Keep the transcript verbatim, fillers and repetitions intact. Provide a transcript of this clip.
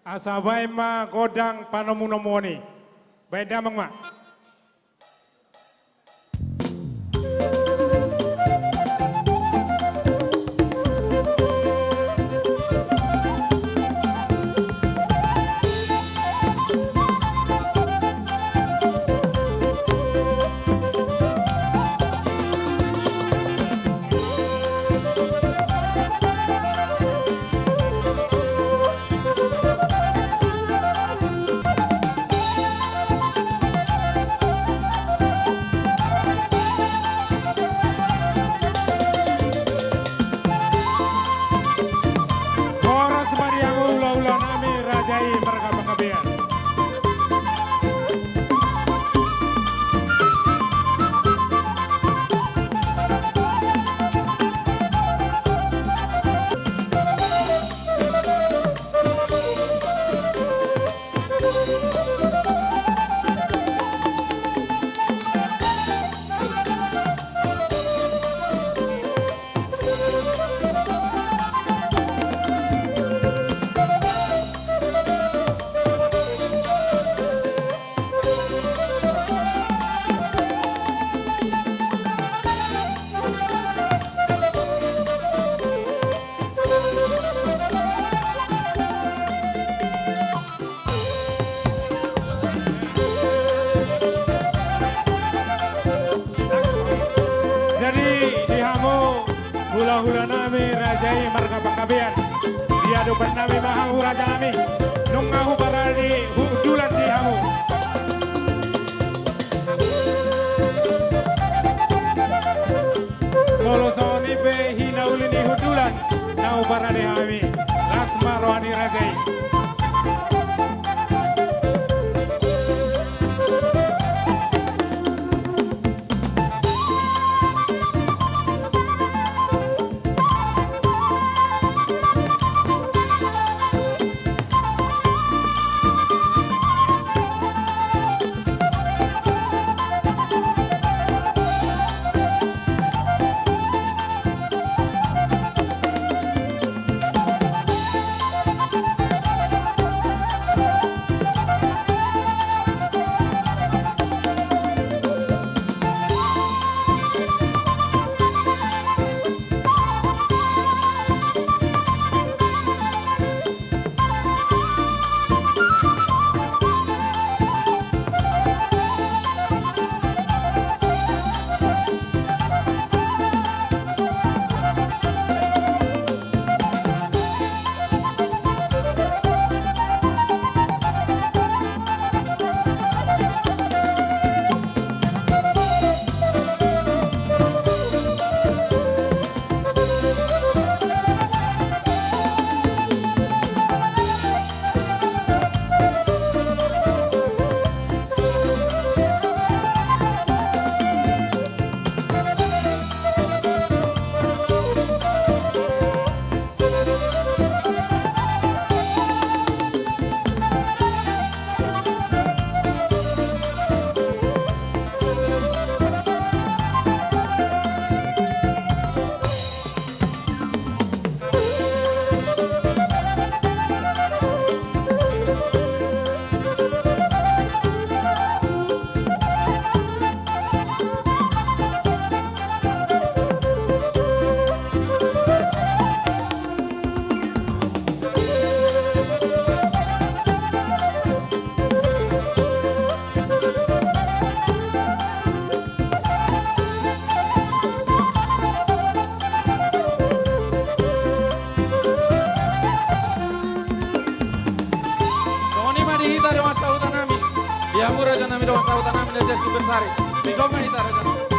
Asa baen ma gondang panomunomuon i. Baen damang ma. Horas ma di hamu hulahula nami raja i marga Panggabean. Jadi di hamu hulahula nami raja i marga Panggabean, di adopan nami ma hamu raja nami, nunga huparade hundulan di hamu. Molo songon i pe hinauli ni hundulan na huparade hami, las ma roha ni raja i. Songon i ma di hita dongan sahuta nami, di hamu raja nami dongan sahuta nami na sian Sumber Sari. Dison ma hita raja nami.